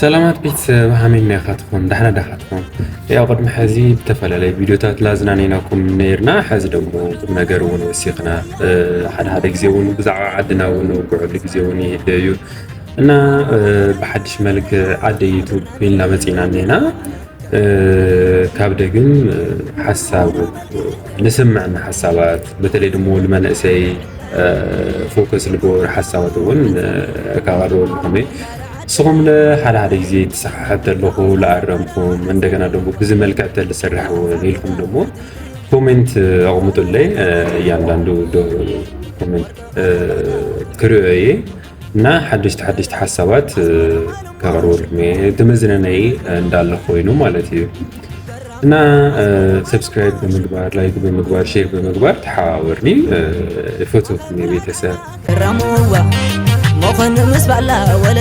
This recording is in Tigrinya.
ሰላማት ቤተሰብ ሃመይ ናይኻትኩም ዳሕና ዳኻትኩም። ያው ቅድሚ ሕዚ ብተፈላለየ ቪዲዮታት ላዝናነይናኩም ነይርና። ሕዚ ደግሞ ቁም ነገር እውን ወሲኽና። ሓደ ሓደ ግዜ እውን ብዛዕባ ዓድና እውን ውግዕሉ ግዜ እውን ይህደ እዩ እና ብሓድሽ መልክ ዓደ ዩቱብ ኢልና መፂና እኔና። ካብ ደግም ሓሳብ ንስምዕና ሓሳባት በተለይ ድሞ ንመንእሰይ ፎከስ ልገብሩ ሓሳባት እውን ከቐርበልኩም እየ። ንስኹም ለሓደ ሓደ ግዜ ትሰሓሐት ተለኹ ለኣረምኩም እንደገና ደግሞ ብዚ መልክዕ ተልስራሕ እውን ኢልኩም ደግሞ ኮሜንት ኣቕምጡለይ። እያንዳንዱ ኮሜንት ክሪኦ እየ እና ሓደሽቲ ሓደሽቲ ሓሳባት ከቐርበልኩም እየ። እቲ መዝናነይ እንዳለ ኮይኑ ማለት እዩ እና ሰብስክራይብ ብምግባር ላይክ ብምግባር ሼር ብምግባር ተሓባበርኒ። ፈትወኩም እየ ቤተሰብ። ረምዋ መኾን ምስ ባላ ወለ